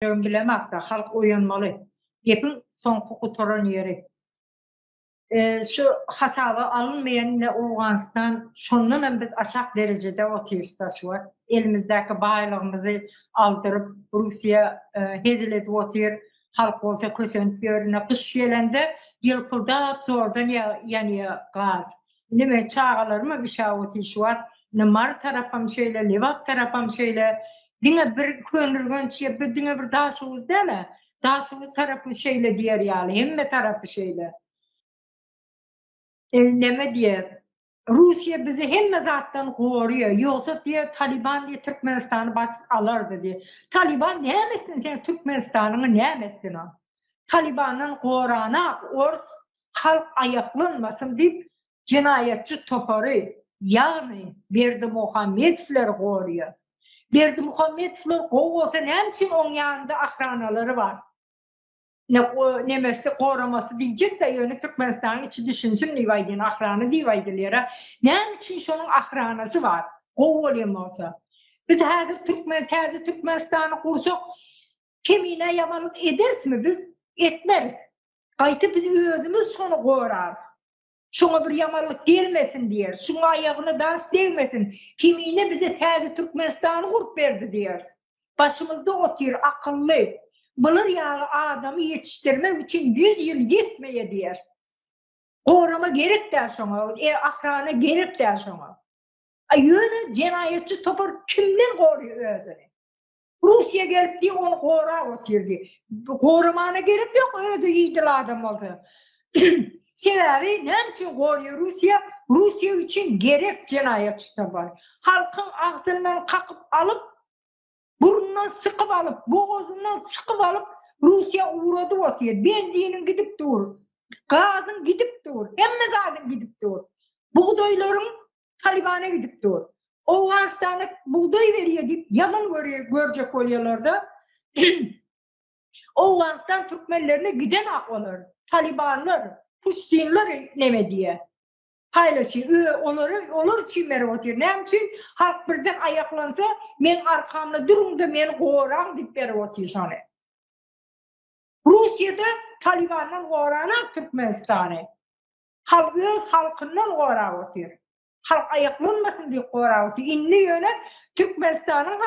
Öň bilemokda, halk oýanmaly. Gepiň soňky gutaran ýeri. Şu hasaba alynmaýan ine Owganystan şondanam biz aşak derejede otyrysda şu wagt. Elimizdäki baýlygymyzy aldyryp Russiýa hezil edip otyr, halk bolsa kösenip ýör. Ine gyş gelende ýylpyldap zordan ýanýa gaz. Ine men çagalarymam üşäp otyr şu wagt. Ine Mary tarapam şeýle, Lebap tarapam şeýle. Diňe bir Köneürgenç ýa bir diňe bir Daşoguz däl-ä. Daşoguz tarapy şeýle diýer ýaly, hemme tarapy şeýle. Neme diýer, Russiýa bizi hemme zatdan goraýar, ýogsa diýer Talyban diýer Türkmenistany basyp alardy diýer. Talyban näme etsin seň Türkmenistanyňy näme etsin ol? Talybandan goranak ors halk aýaklanmasyn diýip jenaýatçy topary, ýagny Berdimuhamedowleri goraýar. Berdimuhamedowler gowy bolsa näme üçin oň ýanynda ahranalary bar? Ne nemesi goramasy diýjek-de ýöne Türkmenistanyň içi düşünsin diýip aýdýan ahrana diýip aýdylýar-a. Näme üçin şonuň ahranasy bar? Gowy bolýan bolsa. Biz häzir türkmen täze Türkmenistany gursak Kemine ýamanlyk ederismi biz? Etmeris. Gaýta biz özümiz şony gorarys. Şoňa bir ýamanlyk gelmesin diýeris. Şuň aýagyna daş degmesin. Kemine bize täze Türkmenistany gurup berdi diýeris. Başymyzda otyr akylly. Bular ýaly adamy ýetişdirmek üçin ýüz ýyl ýetmeýä diýeris. Gorama gerek däl şoňa, ahrana gerek däl şoňa. A ýöne jenaýatçy topar kimden goraýar özüni? Russiýa gelip diý ony gorap otyr diý. Goramana gerek ýok özi idil adam bolsa. Sebäbi näme üçin gorýar Russiýa? Russiýa üçin gerek jenaýatçy topar. Halkyň agzyndan kakyp alyp, burnundan sykyp alyp, bogazyndan sykyp alyp Russiýa ugradyp otyr. Benziniň gidip dur, gazyň gidip dur, hemme zadyň gidip dur. Bugdaýlaryň Talybana gidip dur. Owganystana bugdaý berýär diýip ýaman görýär, görjek bolýarlarda. Owganystan türkmenlerine gidenak olar. Talybanlar, puştinler neme diýýär. Paýlaşýar. Ö, olary olar üçin berip otyr. Näme üçin? Halk birden aýaklansa, meň arkamda duruň-da meni goraň diýip berip otyr şony. Russiýada Talybandan goranak Türkmenistany. Halk öz halkyndan gorap otyr. Halk aýaklanmasyn diýip gorap otyr. Indi ýöne Türkmenistanyň.